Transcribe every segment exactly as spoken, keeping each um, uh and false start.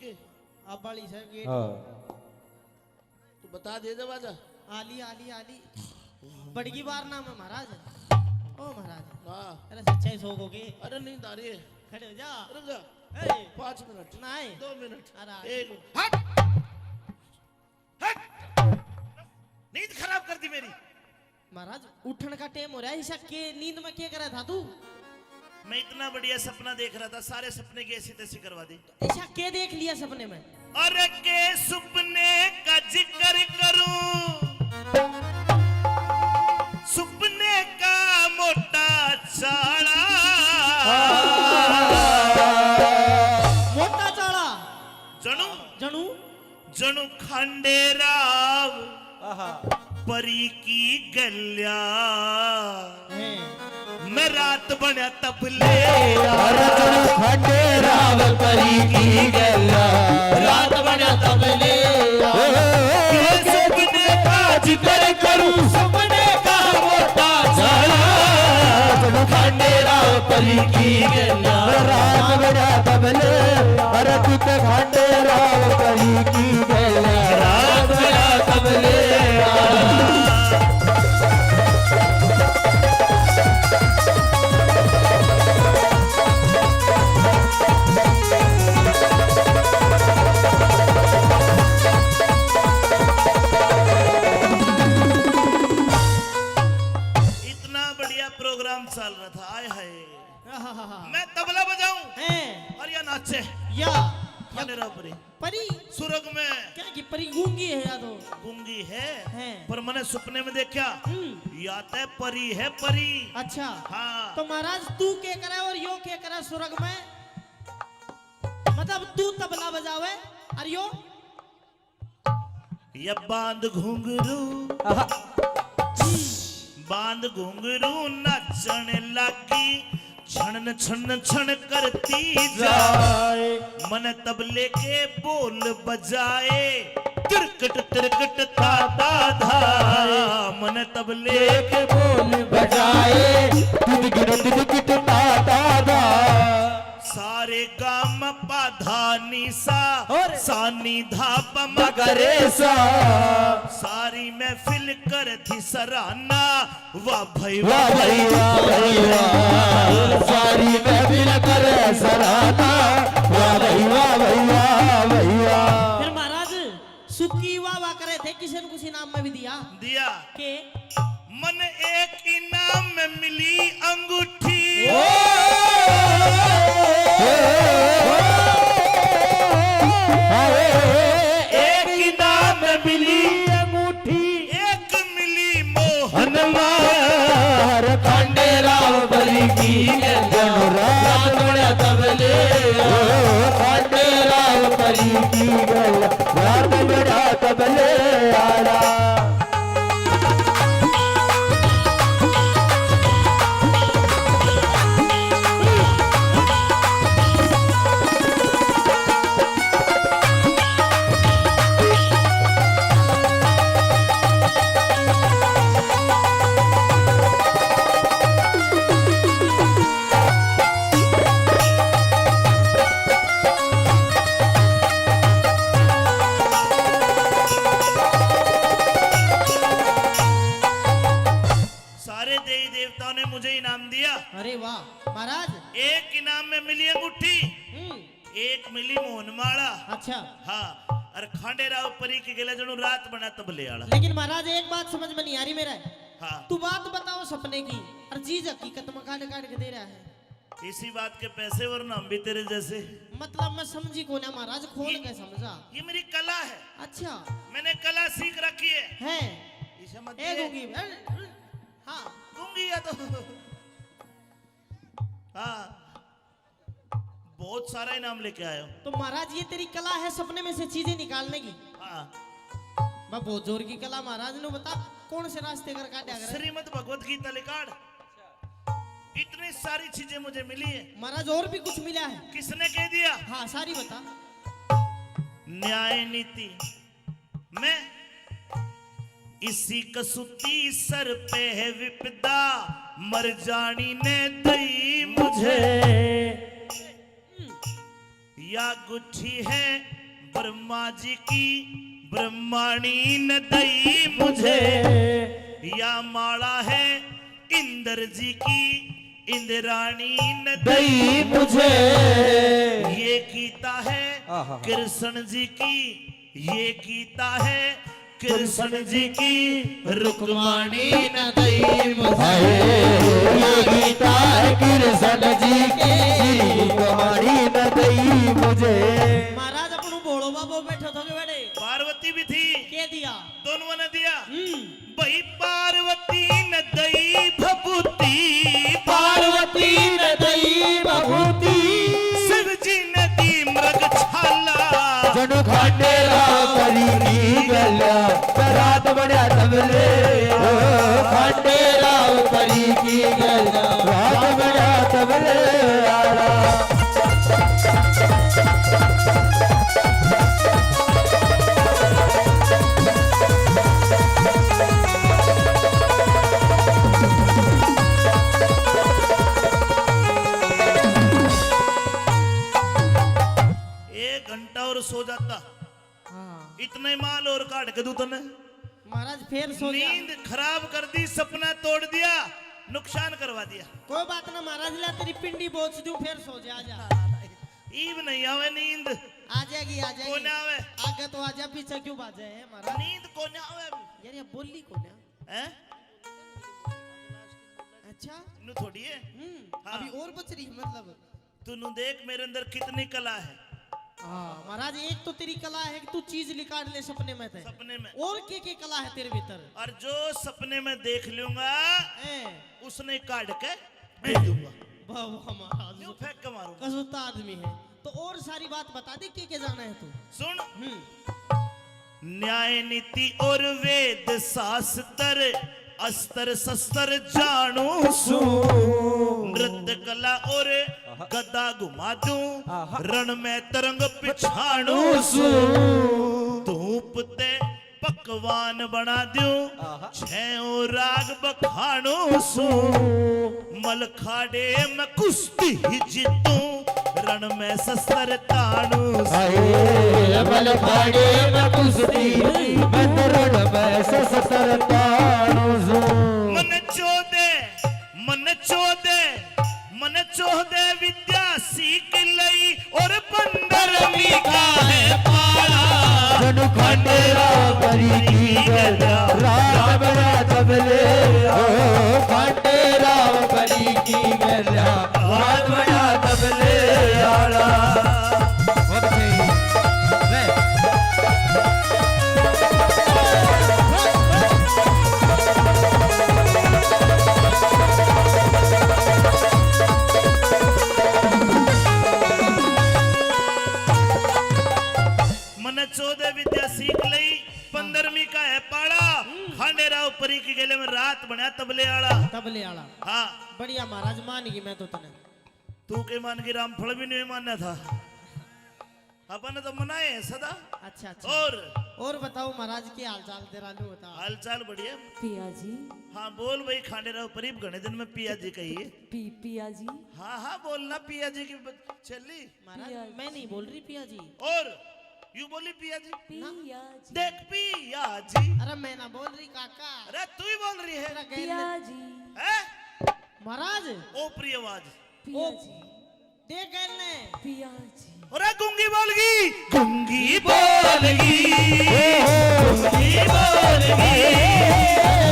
के? अब वाली सर गेट। हाँ। तू बता दे जब आजा। आली, आली, आली। बड़गी बार नाम है महाराज। ओ महाराज। हाँ। अरे सच्चा ही सो गए। अरे नींद आ रही है। खड़े हो जा। रुक जा। ए। पाँच मिनट। नहीं। दो मिनट। अरे। एक मिनट। हट। हट। नींद खराब कर दी मेरी। महाराज, उठण का टाइम हो रहा है, ऐसा के नींद में क्या करा था तू? मैं इतना बढ़िया सपना देख रहा था, सारे सपने की ऐसी तैसी करवा दी। ऐसा के देख लिया सपने में? अरे के सपने का जिक्र करूं, सपने का मोटा चाला। मोटा चाला। जणू। जणू। जणु खांडे राव आहा। परी की गल्या। हैं। मैं रात बण्या तबले। अरे जणु खांडे राव परी की गल्या। रात बण्या तबले। ओ, ये सपने का जिक्र करूं, सपने का मोटा चाला। जणु खांडे राव परी की गल्या। रात बण्या तबले। अरे तू तो खांडे राव परी की गल्या। रात बण्या तबले। इतना बढ़िया प्रोग्राम चल रहा था, आय हाय। आहाहा। मैं तबला बजाऊं हैं। और या नाचे। या। खांडे राव परी। परी। सुरग में। क्या की परी गूंगी है या तो? गूंगी है। हैं। पर मैंने सपने में देखा, हम्म। या तै परी है, परी। अच्छा। हाँ। तो महाराज, तू के करे और यो के करे सुरग में? मतलब, तू तबला बजावे और यो? या बांध घुंघरू, आहा। बांध घुंघरू नाचण लागी, छन छन छन करती जाए। जाए। मन तबले के बोल बजाए, तिरकट तिरकट ता ता धा। मन तबले के बोल बजाए, तिरकट तिरकट ता ता धा। सारे गाम पा धा नी सा, और? सा नी धा प म ग रे सा। सारी महफिल कर थी सराहना, वाह भाई, वाह भाई, वाह भाई, वाह। सारी महफिल कर सराहना, वाह भाई, वाह भाई, वाह भाई, वाह। फिर महाराज सुक्की वाह वाह करे थे, किसी ने कुछ इनाम में भी दिया? दिया। के? मन एक इनाम में मिली अंगूठी। ओ! एक इनाम में मिली अंगूठी। एक मिली मोहन मार। खांडे राव परी की गल्या, रात बण्या तबले। ओ, खांडे राव परी की गल्या, रात बण्या तबले आला। सारे देवी देवताओं ने मुझे इनाम दिया। अरे वाह महाराज। एक इनाम में मिली अंगूठी, हम्म। एक मिली मोहनमाला। अच्छा। हाँ, और खांडे राव परी के गले जणू रात बण्या तबले आला। लेकिन महाराज, एक बात समझ में नहीं आ रही मेरा। हाँ। तू बात बताओ सपने की, और चीज हकीकत में काट काट के दे रहा है। इसी बात के पैसे वरना हम भी तेरे जैसे। मतलब मैं समझी कोन्या महाराज, खोल ये, के समझा। ये मेरी कला है। अच्छा। मैंने कला सीख रखी है। है। इसे मत ए दे। गूंगी। हाँ। गूंगी है तो। हाँ। बहुत सारा इनाम लेके आया हूँ। तो महाराज, ये तेरी कला है सपने में से चीजें निकालने की? हाँ। मैं बहुत जोर की कला महाराज ने बता, कौन से रास्ते कर काटा करे? श्रीमद् भगवत गीता लिखाड़। इतनी सारी चीजें मुझे मिली है। महाराज, और भी कुछ मिला है? किसने कह दिया? हाँ, सारी बता। न्याय नीति। मैं इसी कसूती सर पे है विपदा, मर जानी ने दई मुझे। या गुट्ठी है ब्रह्मा जी की, ब्रह्माणी ने दई मुझे। या माला है इंद्र जी की, इंद्राणी ने दई मुझे। ये गीता है आहा। कृष्ण जी की, ये गीता है कृष्ण जी की, रुक्माणी न दई मुझे। हाय, ये गीता है कृष्ण जी की, रुक्माणी न दई मुझे। महाराज, अपनू भोलो बाबो बैठो थो के बड़े? पार्वती भी थी। के दिया? दोनों ने दिया। हम्म। भाई पार्वती न दई भभूति, पार्वती न दई भभूति। शिव जी ने दी मृग छाला। जनु खांडेराव परी की गल्या, रात बण्या तबले। ओ खांडेराव परी की गल्या, रात बण्या तबले आला। एक घंटा और सो जाता, हाँ। इतना ही माल और काट के दूं तने। महाराज, फिर सो जा। नींद खराब कर दी, सपना तोड़ दिया, नुकसान करवा दिया। कोई बात ना महाराज, ले तेरी पिंडी बोच दूं, फिर सो जा, जा। ईब नहीं आवे नींद। आ जाएगी, आ जाएगी। कोने आवे? आगे तो आ जा, पीछे क्यों भाजे है महाराज? नींद कोने आवे अभी। यार, ये बोली कोने? हैं? अच्छा। नु थोड़ी है। हम्म, हाँ। अभी और बच रही है, मतलब। तू नु देख मेरे अंदर कितनी कला है। हाँ, महाराज, एक तो तेरी कला है कि तू चीज निकाल ले सपने में थे। सपने में। और के के कला है तेरे भीतर? और जो सपने में देख लूंगा, हैं। उसने काट के बेच दूंगा। वाह, वाह, महाराज। यूं फेंक के मारूंगा। कसुता आदमी है। तो और सारी बात बता दे, के के जाना है तू? सुन। हम्म। न्याय नीति और वेद शास्त्र, अस्त्र शस्त्र जानू सू। नृत्य कला और गदा घुमा दूं, आहा। रण में तरंग पिछाणू सू। धूप ते पकवान बना दूं, आहा। छह राग बखाणू सू। मलखाड़े में कुश्ती जीतूं, रण में शस्त्र ताणू सू। हाय, मलखाड़े में कुश्ती, मैं तो रण में शस्त्र ताणू सू। मन चोदे, मन चोदे, मन चोदे विद्या सीख लई और पंद्रहवीं का है पाला। जनु खंडेराव परी की गल्या, रात बड़ा तबले, ओ खंडेराव परी की गल्या, रात बड़ा तबले आला। बहुत सही। ले। मने चौदह विद्या सीख लई, पंद्रहवीं का है पाला। हम्म। खांडे राव परी की गेले में रात बण्या तबले आला। तबले आला। हाँ। बढ़िया महाराज, मान गई मैं तो तने। तू के मान गई, रामफल भी नहीं मान्या था। अपन तो मनाए हैं सदा। अच्छा, अच्छा। और? और बताओ महाराज, के हाल चाल तेरा, लो बता। हाल चाल बढ़िया। पिया जी। हाँ, बोल भाई, खांडे राव परी घणे दिन में पिया जी कही है। पी-, पिया जी। हाँ, हाँ, बोलना पिया जी की ब-, चली। महाराज, पिया मैं जी। नहीं बोल रही पिया जी। और? यू बोली पिया जी। पिया ना। जी। देख पिया जी। अरे मैं ना बोल रही काका। अरे तू ही बोल रही है। तेरा गैर पिया जी। हैं? महाराज। ओ प्रिय आवाज। पिया ओ। जी। देख गए ने। पिया जी। अरे गूंगी बोल गई, गूंगी बोल गई, गूंगी बोल गई,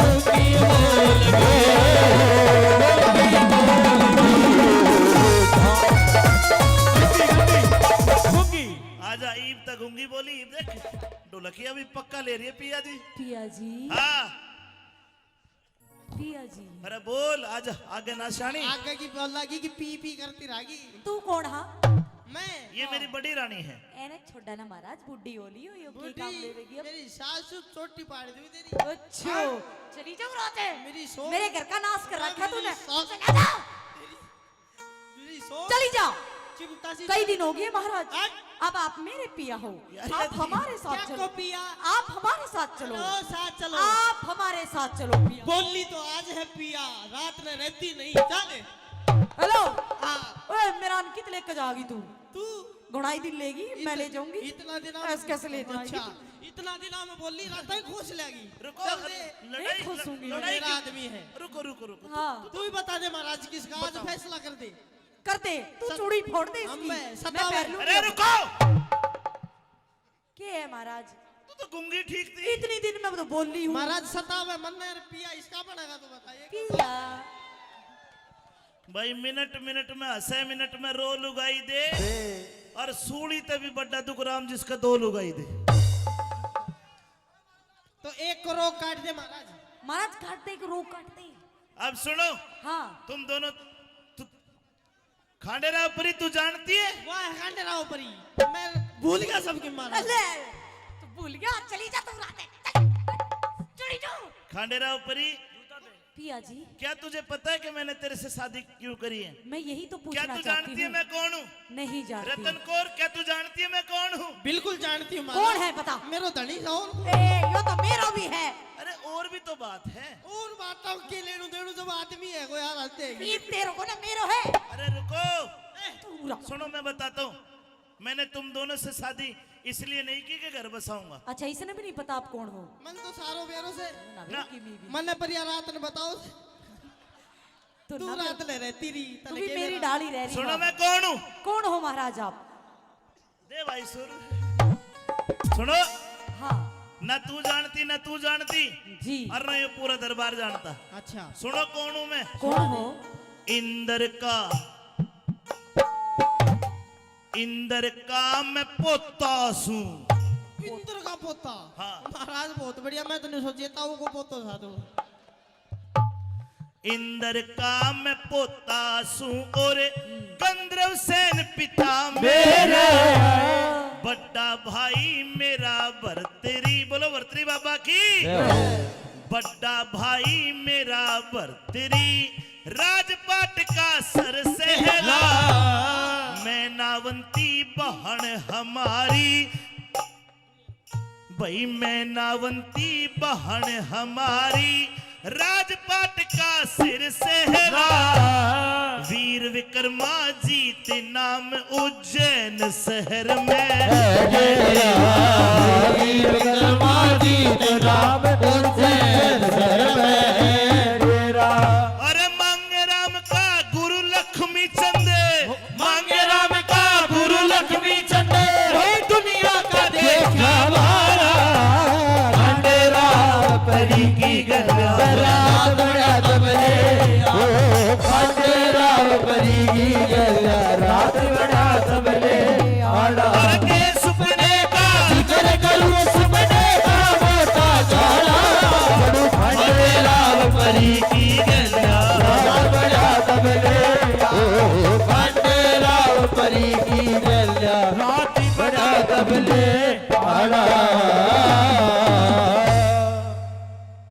गूंगी बोल गई। आजा, ईब तक गूंगी बोली, ईब देख, ढोलकिया भी पक्का ले रही है पिया जी। पिया जी। हाँ। पिया जी। अरे बोल, आज आगे ना शानी। आगे की बोल लगी कि पी पी करती रहेगी। तू कौन हा? मैं। ये मेरी बड़ी रानी है। एने छोड़ा ना महाराज, बूढ़ी हो ली हो, यो की बूढ़ी, काम देवेगी अब? मेरी सासू चोटी पाड़ दी तेरी। अच्छा, हाँ। चली जाओ रात है। मेरी सो-, मेरे घर का नाश कर रखा मेरी तूने। सास-, चला जा। मेरी मेरी सो-, चली जा। चिमटा सी कई दिन हो गए महाराज। हट। अब आप मेरे पिया हो, यार, आप ये हमारे साथ क्या चलो। को पिया? आप हमारे साथ चलो। चलो, साथ चलो। आप हमारे साथ चलो पिया। बोली तो आज है पिया, रात में रहती नहीं। चले। हेलो। हाँ। ओए, मेरा अंकित लेके जाएगी तू। तू घुड़ाई दिन लेगी, मैं ले जाऊंगी। इतना दिन ऐसे कैसे ले जाएगी? अच्छा, इतना दिन में बोली, रात ही खुश लेगी। रुको, चल दे। लड़ाई, नहीं खुश होंगी। लड़ाई मेरा क्यों? आदमी है। रुको, रुको, रुको। हाँ। तू, तू ही बता दे महाराज, किसका आज बताओ। फैसला कर दे। कर दे, तू सत-, चूड़ी फोड़ दे हम इसकी। मैं मैं सतावे। पहलू अरे रुको। के है महाराज? तू तो गूंगी ठीक थी। इतनी दिन में तो बोली हूँ। महाराज सतावे मन्ने रुपया इसका बनेगा तो बताइए। पिया। भाई मिनट मिनट में हंसे, मिनट में रो लुगाई दे। दे। और सूली ते भी बड़ा दुख राम जिसका दो लुगाई दे। तो एक को रोक काट दे महाराज। महाराज काट दे, एक रोक काट दे। अब सुनो। हाँ। तुम दोनों, तु-, खांडेराव परी तू जानती है? वाह, खांडेराव परी, मैं भूल गया सबके महाराज। ले, तू भूल गया, चली जा तू रात है। चल, चली जा। खांडेराव परी, पिया जी। क्या तुझे पता है कि मैंने तेरे से शादी क्यों करी है? मैं यही तो पूछना चाहती हूँ। क्या तू जानती है मैं कौन हूँ? नहीं जानती। रतन कौर, क्या तू जानती है मैं कौन हूँ? बिल्कुल जानती हूँ महाराज। कौन है बता? मेरो धनी साहब। ए, यो तो मेरो भी है। अरे और भी तो बात है। और बात तो के लेनू देनू जब आदमी है कोई यार हंसते हैं। ये तेरे को ना मेरो है। अरे रुको। ए, तू रहा। सुनो मैं बताता हूँ, मैंने तुम दोनों से शादी इसलिए नहीं की कि घर बसाऊंगा। अच्छा, इसने भी नहीं पता आप कौन हो? मन तो सारो बेरो से। ना। मन्ने परिया रात ने बताओ। तो तू ना रात ले रहती रही, तू तने भी के मेरी बेरा। डाली रह रही सुनो हो। मैं कौन हूँ? कौन हो महाराज आप? दे भाई सुर। सुनो। हाँ। ना तू जानती, ना तू जानती। जी। और ना ये पूरा दरबार जानता। अच्छा। सुनो कौन हूँ मैं? कौन हो? इंद्र का, इंद्र का मैं पोता सूं। इंद्र का पोता? हाँ। महाराज बहुत बढ़िया, मैं तो नहीं सोचिए ताऊ को पोतो था तू। इंद्र का मैं पोता सूं और गंधर्व सेन पिता मेरा। मेरा। बड़ा भाई मेरा भर्तरी, बोलो भर्तरी बाबा की। जय हो। बड़ा भाई मेरा भर्तरी, राजपाट का सर सहरा। हाँ। मैनावंती बहन हमारी, भाई मैनावंती बहन हमारी, राजपाट का सिर सहरा। हाँ। वीर विक्रमा जीत नाम उज्जैन शहर में। है डेरा। वीर विक्रमा जीत नाम उज्जैन शहर में है डेरा। अरे मांगे राम का गुरु लक्ष्मी चंद, मांगे राम का गुरु लक्ष्मी चंद, वही दुनिया का देखा वाला। खंडेराव परी की गल्ला, रात बड़ा तबले, ओ खंडेराव परी की गल्ला, रात बड़ा तबले आला। और के सुपने का जिक्र करूं, सुपने का मोटा जाला, बड़ू खंडेराव परी की गल्ला, रात बड़ा तबले, ओ खंडेराव परी की गल्ला, रात बड़ा तबले आला।